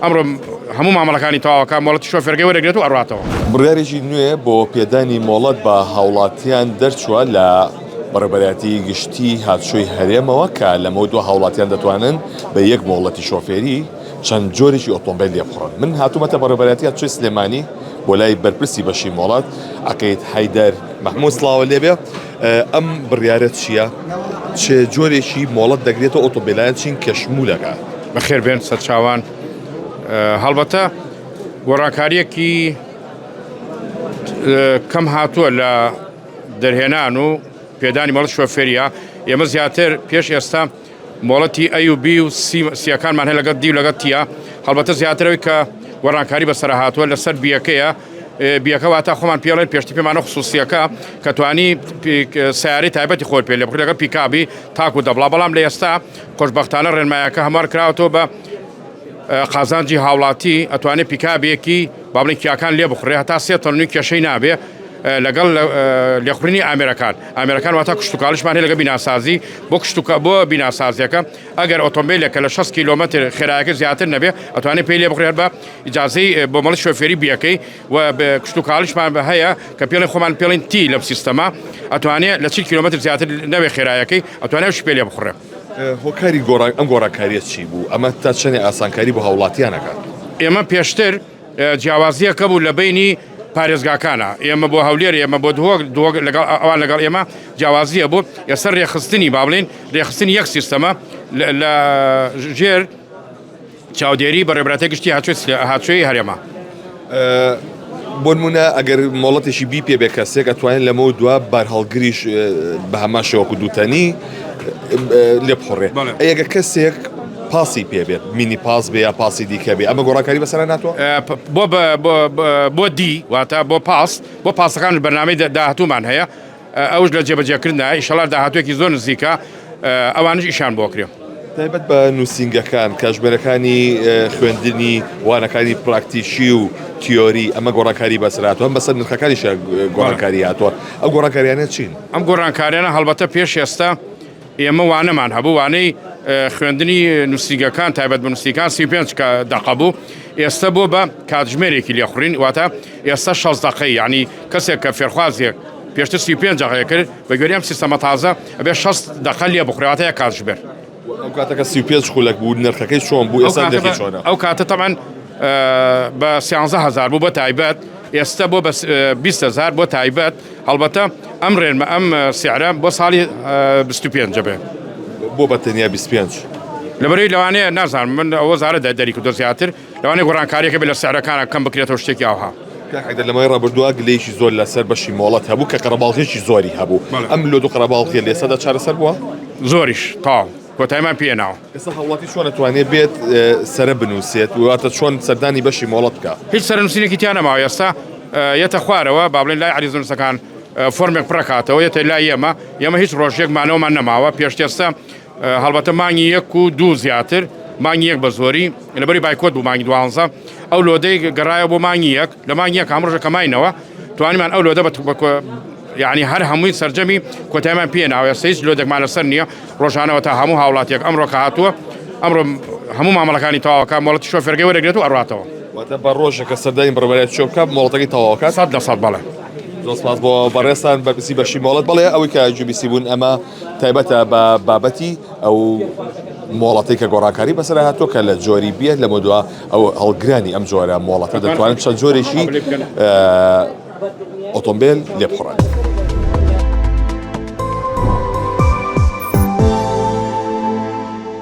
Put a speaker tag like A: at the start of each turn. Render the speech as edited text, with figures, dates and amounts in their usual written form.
A: ئەمڕۆ هەموو مامەڵەکانی تەواوەکە مۆڵەتی شۆفێرەکەی وەرەگرێت و ئەڕاتەوە.
B: بڕیارێکی نوێ بۆ پێدانی مۆڵەت بە هاوڵاتیان دەرچووە لە بەڕێوەبەرایەتی گشتی هاتوچۆی هەرێمەوە کە لەمەودوا هاوڵاتیان دەتوانن بە یەک مۆڵەتی شۆفێری چەند جۆرێکی ئۆتۆمبێل لێبخوڕن. من هاتوومەتە بەڕێوەبەرایەتی هاتوچۆی سلێمانی بۆ لای بەرپرسی بەشی مۆڵەت عەقید حەیدەر مەحمود سڵاوە لێبێ. ئەم بڕیارە چییە؟ چ جۆرێکی مۆڵەت دەگرێتەوە ئۆتۆمبێلان چین کە شمولەکە؟
A: بەخێر بێن سەرچاوان. هەڵبەتە گۆڕانکارییەکی کەم هاتووە لە دەرهێنان و پێدانی مۆڵەت شۆفێریە ئێمە زیاتر پێش ئێستا مۆڵەتی A و B و C سیەکانمان هەیە لەگەڵ D و لەگەڵ T یە هەڵبەتە زیاترەوەی کە گۆڕانکاری بەسەر هاتووە لەسەر B یەکەیە B یەکە واتە خۆمان پێڵێن پێشتی پێمانە خصوصیەکە کە توانی سیارەی تایبەتی خۆی پێ لێ بخورێت لەگەڵ پیکابی تاکو دەبڵا بەڵام لە ئێستا خۆشبەختانە ڕێنمایەکە هەموار کراوەتەوە بە قازانجی هاوڵاتی ئەتوانێت پیکابێکی با بڵێن کیاکان لێ بخورێ هەتا سێ تەن و کێشەی نابێ لەگەڵ لێخورینی ئامێرەکان ئامێرەکان واتە کشتتوکاڵیشمان هەیە لەگە بیناسازی بۆ کشتوکە بۆ بیناسازیەکە ئەگەر ئۆتۆمبیلێکە لە 60 کیلۆمەتر خێرایەکە زیاتر نەبێ ئەتوانێت پێی لێ بخورێت بە ئیجازەی بۆ مەڵی شۆفێری بیەکەی و کشتتوکاڵیشمان بە هەیە کە پێڵی خۆمان پێڵین تی لەم سیستەمە ئەتوانێت لە 40 کیلۆمەتر زیاتر نەوێ خێرایەکەی ئەتوانێت شپێ لێ بخوڕێ.
B: هۆکاری گۆڕان ئەم گۆڕانکاریە چی بوو؟ ئەمە تا چەنێ ئاسانکاری بۆ هاوڵاتیان ئەکات؟
A: ئێمە پێشتر جیاوازیەکە بوو لە بەینی پارێزگاکانە ئێمە بۆ هەولێر ئێمە بۆ دهۆک دهۆک لەگەڵ ئەوان لەگەڵ ئێمە جیاوازیە بوو ئێستا رێکخستنی با بڵێین رێکخستنی یەک سیستەمە لە ژێر چاودێری بەڕێوەبەرایەتی گشتی هاتوچۆی هەرێمە.
B: بۆنمونە ئەگەر مۆڵەتێکی B پێ بێ کەسێک ئەتوانێت لەمە دوا بارهەڵگریش بە هەمان شێوەکو دووتەنی لێ بخوڕێ ئەگە کەسێک پاسی پێ بێت مینی پاس بێ یا پاسی دیکە بێ ئەمە گۆڕانکاری بەسەر ناتوە
A: بۆ بۆ D واتە بۆ پاس بۆ پاسەکان بەرنامەی داهاتوومان هەیە ئەوش لە جێبەجێکردنە ئیشەڵا داهاتوێکی زۆر نزیکە ئەوانش ئیشان بۆ کرێ.
B: تایبەت بە نووسینگەکان، کاتژمێرەکانی خوێندنی وانەکانی پراکتیکی و تیۆری ئەمە گۆڕانکاری بەسەر هاتووە، هەم بەسەر نرخەکانیشا گۆڕانکاری هاتووە، ئەو گۆڕانکاریانە چین؟
A: ئەم گۆڕانکاریانە هەڵبەتە پێش ئێستا ئێمە وانەمان هەبوو، وانەی خوێندنی نووسینگەکان تایبەت بە نووسینگەکان 35 دەقە بوو، ئێستا بۆ بە کاتژمێرێکی لێخوڕین، واتە ئێستا 60 دەقەی، یانی کەسێک کە فێرخوازێک پێشتر 35 دەقەی کرد، بە گوێرەی ئەم سیستەمە تازە ئەبێ 60 دەقە لێ بخورێ، واتە یەک کاتژمێر.
B: ئەو کاتە کە 35 خولەک بوو نرخەکەی چۆن بوو، ئێستا نرخی چۆنە؟
A: ئەو کاتە تەبعەن بە 13 هەزار بوو بە تایبەت، ئێستا بۆ بە 20 هەزار بۆ تایبەت. هەڵبەتە ئەم ڕێنمە ئەم سعرە بۆ ساڵی 25 بێ.
B: بۆ بە تەنیا 25؟
A: لەبەرەی لەوانەیە نازانم من ئەوە زارە دەری کردو زیاتر لەوانەیە گۆڕانکاریەکە بێ لە سعرەکانە کەم بکرێتەوە شتێکی ئاوها.
B: کاک حەیدەر لە ماوەی ڕابردووە گلەیەکی زۆر لەسەر بەشی مۆڵەت هەبوو کە قەرەباڵغیەکی زۆری هەبوو ئەم لۆد و قەرەباڵغیە لە ئێستادا چارەسەر بووە؟
A: زۆریش تەواو کۆتایمان پێ ناوە.
B: ئێستا هاوڵاتی چۆن ئەتوانێت بێت سەرە بنووسێت واتە چۆن سەردانی بەشی مۆڵەت بکا؟
A: هیچ سەرنووسینێکی تیا نەماوە ئێستا یەتە خوارەوە با بڵێن لای عەریزەنووسەکان فۆرمێک پڕەکاتەوە یەتە لای ئێمە ئێمە هیچ ڕۆژێک مانەوەمان نەماوە پێشتێستا هەڵبەتە مانگی یەک و دوو زیاتر مانگی یەک بە زۆری لەبەری بایکۆت بوو مانگی دوانزە ئەو لۆدەی گەڕایە بۆ مانگی یەک لە مانگی یەک هەموو ڕۆژێک کە ماینەوە توانیمان ئەو لۆدە بە یعنی هەر هەمووی سەرجەمی کۆتایمان پێ ناوە ئێستا هیچ لۆدێکمان لەسەر نییە ڕۆژانەوە تا هەموو هاوڵاتیەک ئەمڕۆ کە هاتووە ئەمڕۆ هەموو مامەڵەکانی تەواوەکە مۆڵەتی شۆفێرەکەی وەرەگرێت و ئەڕاتەوە.
B: واتە بە ڕۆژێک کە سەردانی بەڕێوەبەرایەتی چۆ بکات مۆڵەتەکەی تەواوەکات؟
A: 100% بەڵێ.
B: زۆر سپاس بۆ بەڕێزتان بەرپرسی بەشی مۆڵەت. بەڵێ ئەوەی کە گوێبیستی بوون ئەمە تایبەتە بە بابەتی ئەو مۆڵەتەی کە گۆڕانکاری بەسەر هاتووە کە لە جۆری بیە لەمەودوا ئەو هەڵگرانی ئەم جۆرە مۆڵەتە دەتوانن چەند جۆرێکی ئۆتۆمبێل لێبخوڕن.